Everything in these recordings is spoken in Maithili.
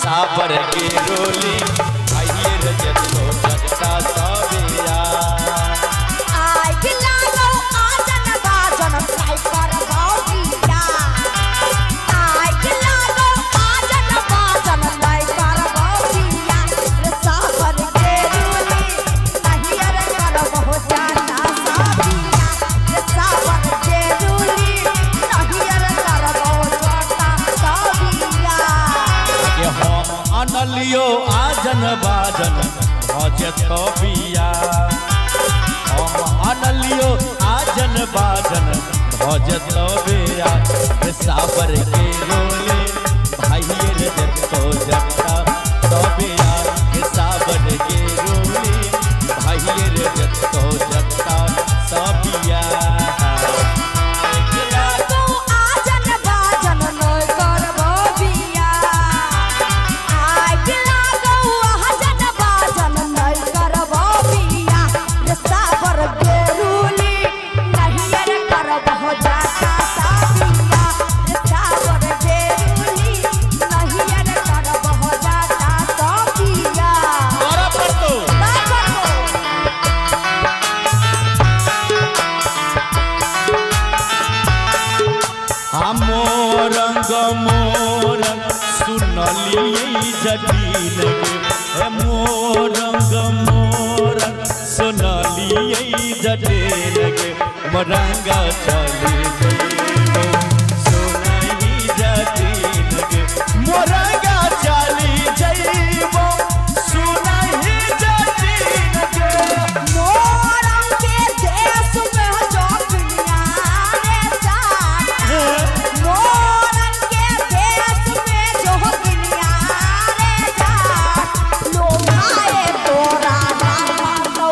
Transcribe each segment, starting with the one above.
साबर के रोली भाइये रे जतो जटा सबिया। आग लागो आजन बाजन खाइ करबो बिया। आग लागो आजन बाजन खाइ करबो बिया। रे साबर के रोली नहीं रे करबो जाता सबिया। रे साबर के रोली नहीं रे करबो जाता सबिया। के हम अनलियो आजन बाजन भजतो बिया। हम अनलियो आजन बाजन भजतो बिया। रे साबर के रोली भाइये रे जतो जटा सबिया। रे साबर के रोली भाइये रे जतो जटा सबिया। लागो आजन बाजन नय करबो बिया। आग लागो आजन बाजन नय करबो बिया। रे साबर के रोली नहीं रे करबो जाता सबिया। रे साबर के रोली नहीं रे करबो जाता सबिया। तोरा पड़तो ना करबो। मोरंग मोरंग सुनलियै जटिन गे। हे मोरंग मोरंग सुनलियै जटिन गे। मोरंग चली जइबो सुनही जटिन गे। मोरंग चली जइबो सुनही जटिन गे। मोरंग के देश में जोगिनिया रे जाता। मोरंग के देश में जोगिनिया रे जाता। लोभाए तोरा राखतौ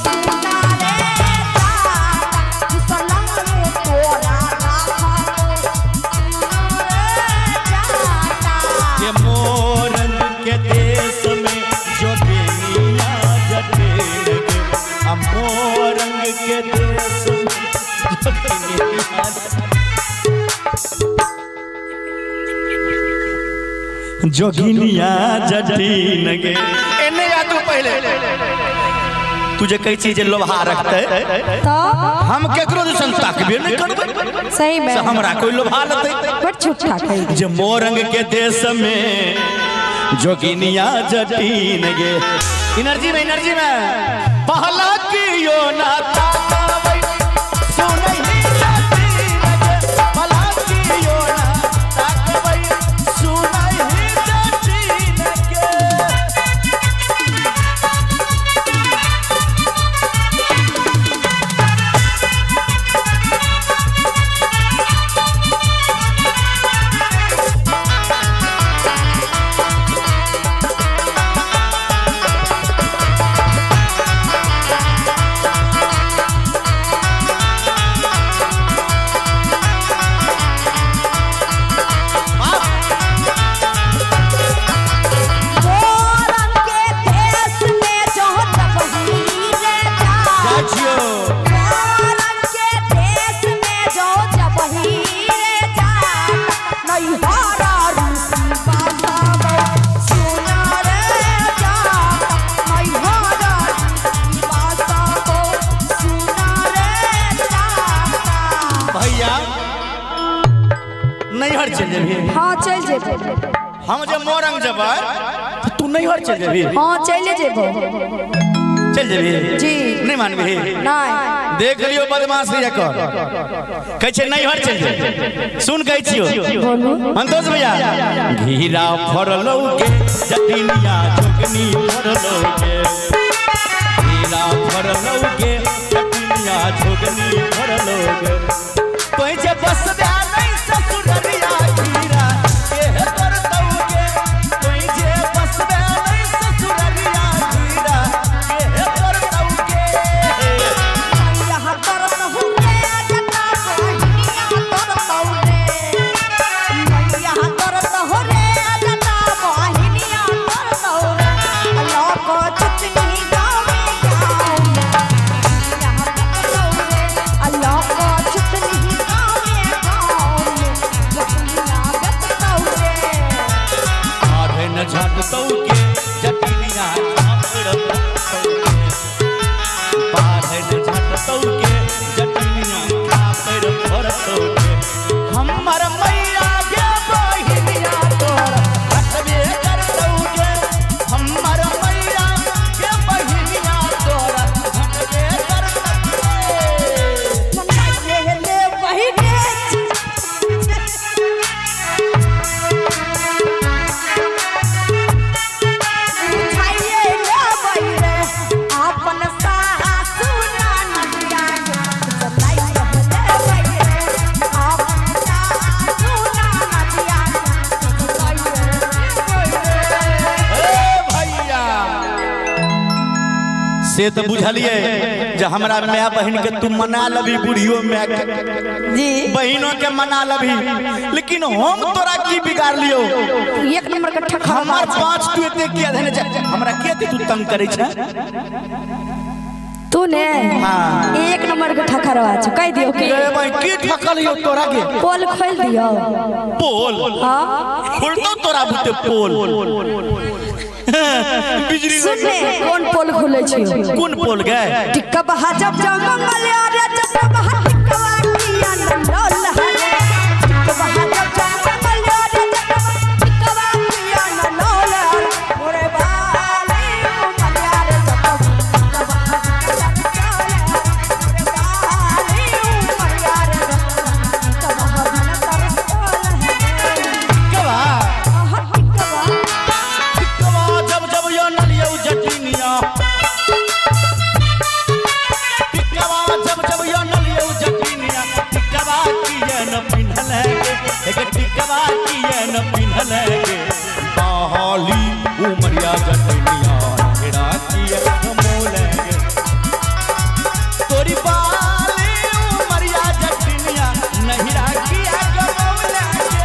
सुना रे जाता। कुशलाए तोरा राखतौ सुना रे जाता। के मोरंग के देश में जोगिनिया जटिन गे। आ मोरंग के देश में जोगिनिया जोगिनिया जटिन गे। एने आ तू पहले तुझे कई चीज लोभा रखते तो हम केकरो दिसन ताकबे नहीं करबै। सही में से हमरा कोई लोभा लेतै। बड़ झूठा कही। जे मोरंग के देश में जोगिनिया जटिन गे। एनर्जी में पहला कियो ना ताकाबै सुनही जटिन गे। पहला कियो ना ताकाबै सुनही जटिन गे। मोरंग के देश में जो जबही रे जा। जाइ छियौ। मोरंग के देश में जो जबही रे जा। नैहर रूसी बासबो सुना रे जा। नैहर रूसी बासबो सुना रे जाता। भैया नैहर चल जेबही। हाँ चल जेबो। हम जे मोरंग जेबै त तू नैहर चल जेबही। हाँ चल जेबो। चल जेबही जी। नहीं मानबही। नहीं। देख लियो बदमाशी एकर कहै छै नैहर चल जेबही। सुन कहै छियौ बोलू। संतोष भैया घीरा फरलौ गे जटिनिया जोगनी फरलौ गे। घीरा फरलौ गे जटिनिया जोगनी फरलौ गे। तोय जे बसबे नहीं ससुररिया घीरा के करतौ गे। तोय जे बसबे नहीं ससुररिया घीरा के करतौ गे। यहाँ करत हूँ रे जटा बहिनिया करतौ रे। यहाँ करत हो रे जटा बहिनिया करतौ रे। लोको चुटनी गाँव में गाँव में। यहाँ करतौ रे लोको चुटनी गाँव में गाँव। से तो बुझलिए जे हमरा my बहिन के तू मना लबी, बुढ़ियो my के जी बहिनों के मना लबी, लेकिन हम तोरा की बिगाड़ लियो? एक नंबर के ठक हमार पांच तू एते किया धने छै, हमरा के तू तंग करे छै तू ने? हां एक नंबर के ठकरवा छ, कह दियो के रे भाई की ठकल यो तोरा के? पोल खोल दियो। पोल? हां खोल तो तोरा बुते पोल। बिजली सुन ले कौन पोल खोले छी? कौन पोल गए? टिक्का बहा जब जंगल रे जब बहा टिक्का किया नंदोल हरे, टिक्का बहा जब जंगल रे जब टिक्का किया नंदोल मोरे बाली उमरिया रे जब टिक्का बहा मोरे बाली उमरिया रे टिक्का बहा न तरसोल है। टिक्का आहा टिक्का टिक्का जब जब यो नलियो जटिनिया, टिक्का जब जब यो नलियो जटिनिया, टिक्का किया न पिन्हल के, एक टिक्का किया न पिन्हल के, बहाली उमरिया जटिनिया हेरा किया मोल के, तोरी बाली उमरिया जटिनिया नहिरा किया गमौल के।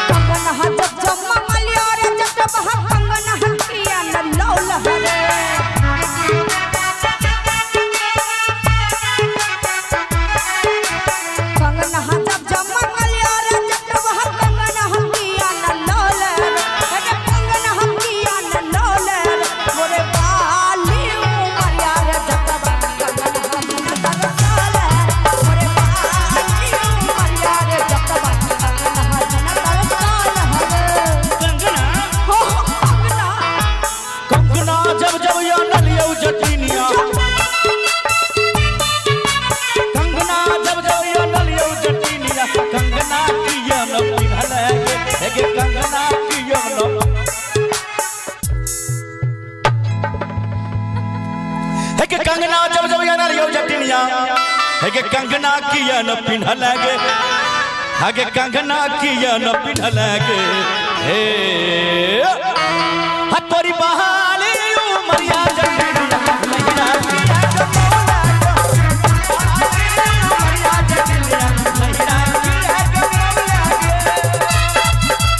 कंगन हा जब जब मंगलिया रे जब जब हा कंगन हा किया नंदोल हरे, कंगन हा जब जब मंगलिया रे जब जब हा कंगन हा किया नंदोल रे, अरे कंगन हा किया नंदोल रे मोरे बाली उमरिया रे जब जब कंगन हा न तरसोल मोरे बाली उमरिया रे जब जब कंगन हा न तरसोल हरे। कंगना हो कंगना कंगना जब जब यो नलियो जटिनिया, कंगना जब जब यो नलियो जटिनिया, कंगना किया न पिन्हल के, हे कंगना किया न, हे कंगना जब जब यो नलियो जटिनिया, हे कंगना किया न पिन्हल के, हे कंगना किया न पिन्हल के, हे तोरी बहाली उमरिया जटिनिया नहिरा किया गमौला के, उमरिया जटिनिया नहिरा किया गमौला के।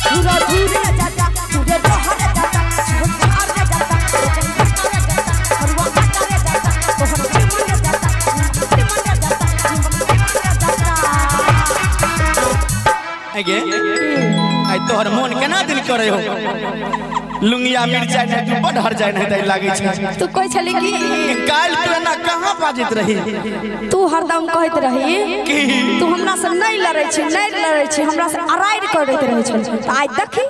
पूरा दूरे जाता पूरे दोहरे जाता छोड़ जाता रे जाता हरवा काटा रे जाता तोहर चिमन जाता चिमन जाता चिमन जाता। आगे आई तोहर मोन केना दिल करे हो? लुंगिया मिर्चाई नहीं तू बड़ हर जाए नहीं तई लागे छै। तू कहै छली कि काल तू एना कहां बाजैत रही? तू हरदम कहैत रही कि तू हमरा से नहीं लड़ै छी, नहीं लड़ै छी, हमरा से अराइर करैत रहै छल, त आइ देखी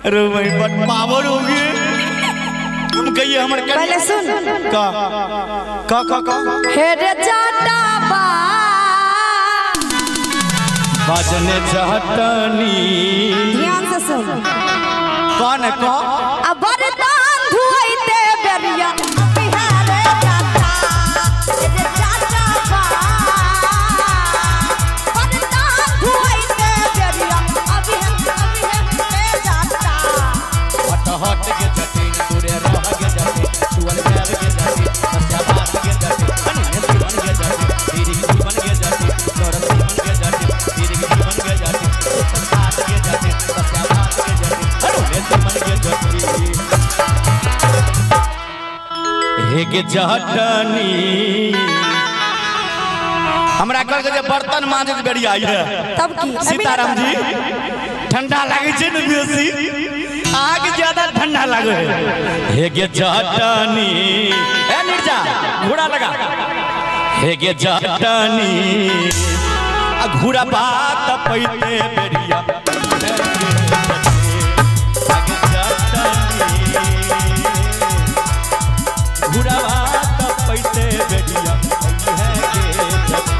अरे भाई बड़ पावर हो गए। हम कहिए हमर पहले सुन का का का का हे रे जाटाबा बाजने जटनी, ध्यान से सुन कौन है कौन? अब बरदान धोइते बेरिया बिहारे जाता रे जाटाबा, बरदान धोइते बेरिया अभी रे जाता। हट हट के जटिन दूरे रह के जटिन सुअर बैल के जटिन सस्या बात के जटिन अन्य जीवन के जटिन धीरे जीवन के जटिन दौड़त जीवन के जटिन धीरे जीवन के जटिन संसार के जटिन सस्या बात के जटिन अन्य जीवन के जटिन। हे के जटनी हमरा कह के जे बर्तन मांजत बेरिया आई है तब की सीताराम जी ठंडा लागे छै ने बेसी, आग ज्यादा ठंडा लागे है। हे गे जटनी ए निर्जा घोड़ा लगा, हे गे जटनी आ घोड़ा बात पैते बेरिया, हे गे जटनी। बेरिया है गे जटे।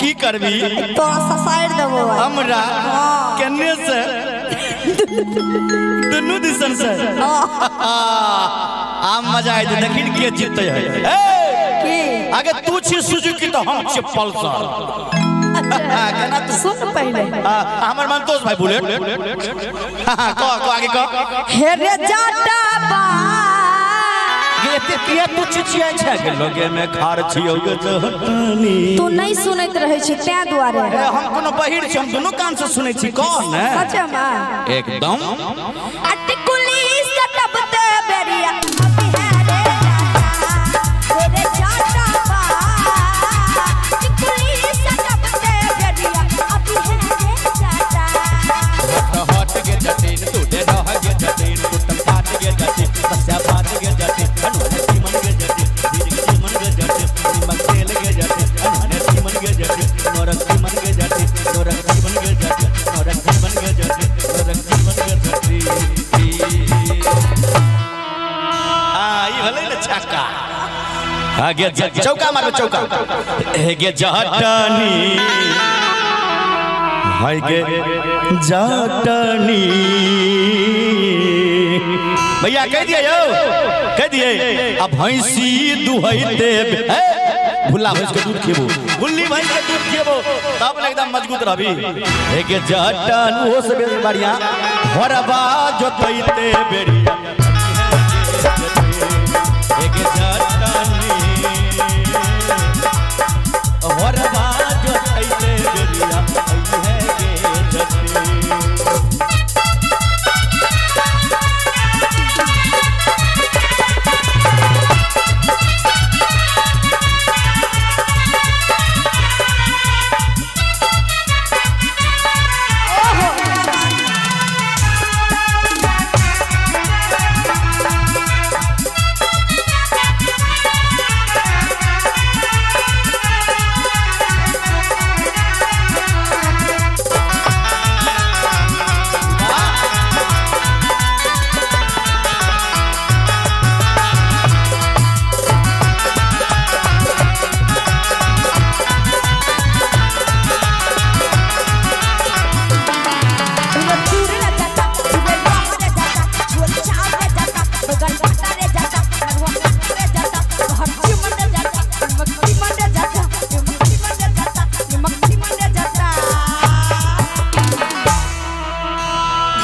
की करबी तो ससाइड देबो हमरा केने से दुनू दिसन से आम मजा आइ देखिन के जीतै है। ए की आगे तू छी सुजुकी तो हम छी पल्सर। अच्छा केना तू सुन पहले हमर मंतोष भाई बुलेट। हां कह कह आगे कह। हे रे जाटा बा एते किया तू चिचियाइ छै के लगे में खार छियौ गे जहतनी। तू नहीं सुनैत रहै छी तै दुआरे। हम कोनो बहिर छी, हम दुनू कान से सुनै छी। कह ने सच में एकदम अटकुली सटबते बेरिया अभी है रे जाटा रे जाटा बा टिकुली सटबते बेरिया अभी है रे जाटा। हट गे जटिन तू दे रह गे जटिन टूटल फाट गे जटिन बस्या फाट गे जटिन आगे चौका मारो चौका हे गे जटनी हाय गे जटनी। भैया कह दिए यो कह दिए अब भैंसी दुहैते भुल्ला भैंस के दूध खेबो, भुल्ली भैंस के दूध खेबो तब एकदम मजबूत रहबी। हे गे जटन ओहो से बेसी बढ़िया हरबा जोतैते बेरिया हे गे जटनी हरबा जोतैते बेरिया है गे जटनी।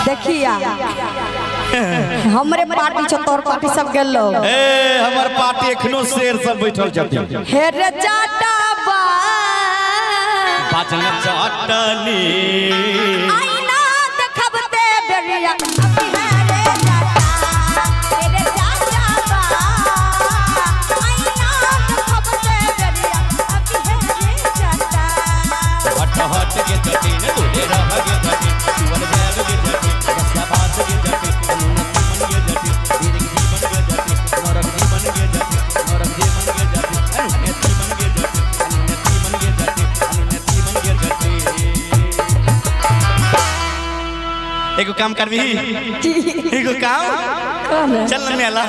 देखिया हमरे पार्टी छो तोर पार्टी सब गेलो। ए हमर पार्टी एखनो शेर सब बैठल छथिन। हे रे जाटा बा बाजन चटनी आईना देखबते बेरिया अभी है रे जाटा हे रे जाटा बा आईना देखबते बेरिया अभी है रे जाटा। हट हट के जटिन दूरे रह गे जटिन सुअर जाब गे जटिन रस्ता भात गे जटिन अनुनति मन गे जटिन दीर्घ जीवन गे जटिन नरक जीवन गे जटिन नरक जीवन गे जटिन अनुनति मन गे जटिन अनुनति मन गे जटिन अनुनति मन गे जटिन। एगो काम करबी? एगो काम चल ना मेला।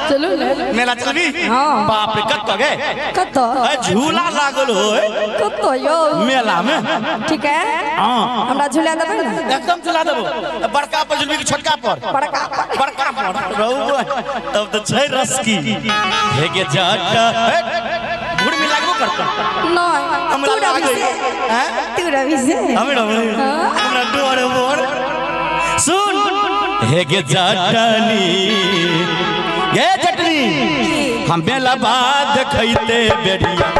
चलू ने। मेला चलबी? हाँ। बाप रे कत गए? कत? झूला लागल हो कत यो मेला में। ठीक है। हां हमरा झूला देबै ना? एकदम झूला देबो। बड़का पर झूलबी कि छोटका पर? बड़का पर। बड़का पर रहू तब तो छै रस की। हे गे जाटा घुड़ में लागबो करत नहीं। हमरा तू रवि से। हैं? तू रवि से। हमरा हमरा डोर बोर सुन। हे गे जाटनी गे चटनी हम बेला बाद खैते बेरिया।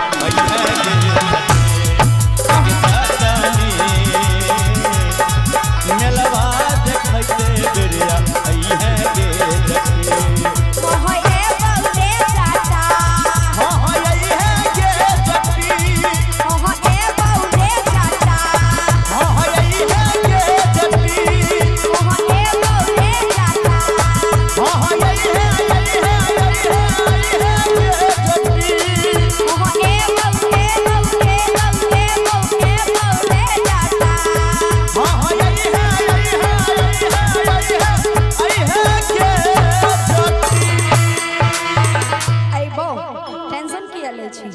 टेंशन किया ले छी।